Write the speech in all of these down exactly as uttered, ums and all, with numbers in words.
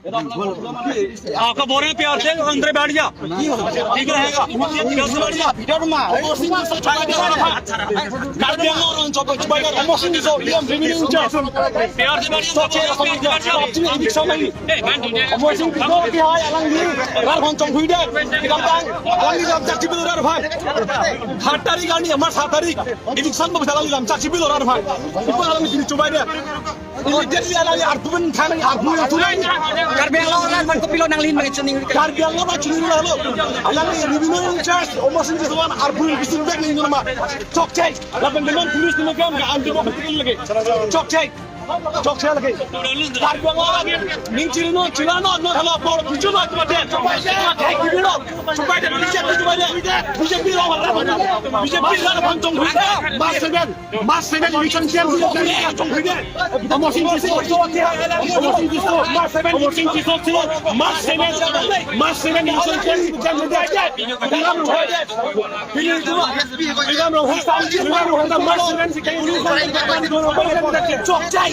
आपका बोल रहे हैं प्यार से, अंदर बैठ जा, ठीक रहेगा। प्यार से बैठ जा। Karbi Anglong orang chok chok bai, Amar Sing Tisso, Liam Revenue in charge. प्यार से बैठ जा, प्यार से बैठ जा। Amar Sing Tisso, ki hai, alangli rat aphan chonghuidet. Kedamtang alangli lamchak chipi lo rat aphan. Hat tarik arni, March hat tarik, election bom alangli lamchak chipi lo rat aphan. Ipo alangli pini chobaidet. Immediately alangli arpu pen than, arpu yang tunai. Karbi Anglong orang aphan kopilo nanglin bang chini. Karbi Anglong aphan chini lo. Alangli revenue in charge, Amar Sing Tisso aphan arpu yang bisin bag ning nama. Chokche. Lapen teman police ni makam ka anti bom lagi. Chokche. Chokche lagi. Karbi Anglong aning chiri non, chila non, non hala por, pichu non, chupa de. Chupa de, chupa de, chupa de, chupa de. B J P lo, B J P lo, pantong. Mas seven. March seven election, Amar Sing Tisso, Amar Sing Tisso, Amar Sing Tisso, March seven election, March seven, March seven election, March seven, chokche,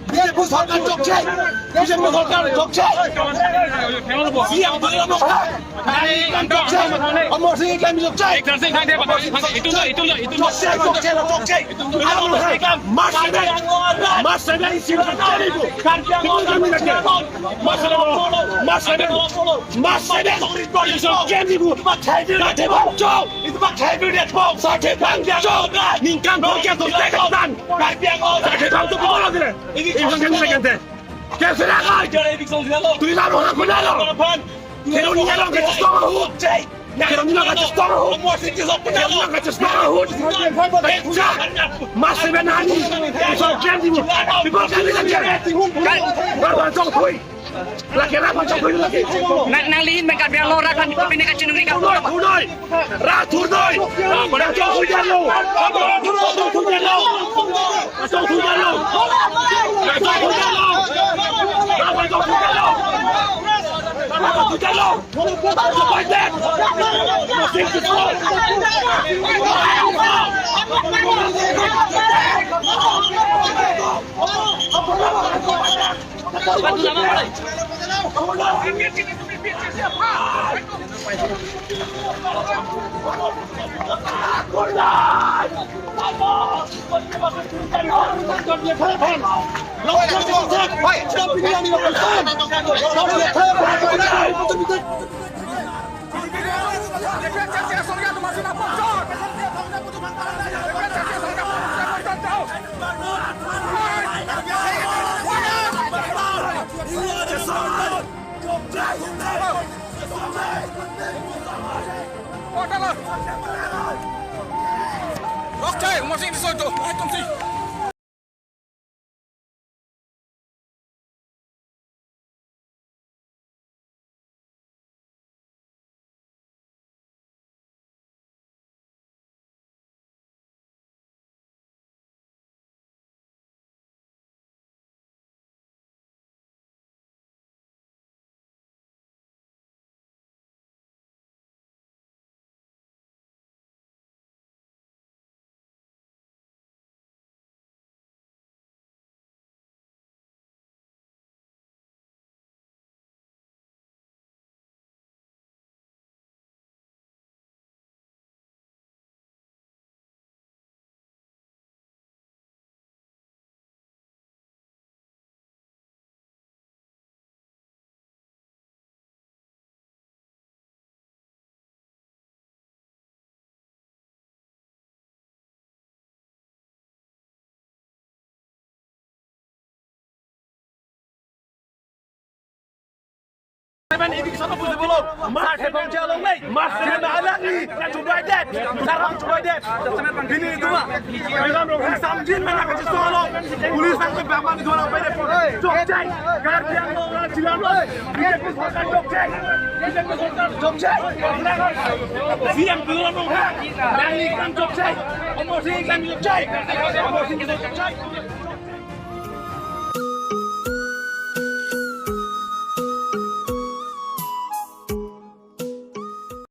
B J P sorkar chokche, B J P sorkar chokche, C M Dr. Modi chokche, Amar Sing Tisso chokche. Chokche, chokche, chokche. March seven, March seven, March seven, March seven, March seven, March seven, March seven, Ningkan Keroni along kachisong ahut. Keroni along kachisong ahut. Keroni along kachisong ahut. March seven ani. People can be. People can be. Karbi Anglong chonghui. Lake rat aphan chonghui lake. Nang, nanglin bang Karbi Anglong rat aphan pine kachiningri ka. Thurdoi, thurdoi. Rat thurdoi. Rat thurdoi. Rat thurdoi. Rok chai, Umar Singh Tisso do, hai tum si. Seven eviction of Bujibolo. Mas hepong chalong lei. Mas seven alangli. Chubai det. Sarang chubai det. Ini itu mah. Samjin mana kecil solo. Police ang ke bama di dua orang pede. Jokjai. Karbiang lo orang jilang lo. B J P sorkar jokjai. B J P sorkar jokjai. C M belum lo. Nangli kan jokjai. Umar Singh kan jokjai. Umar Singh kan jokjai.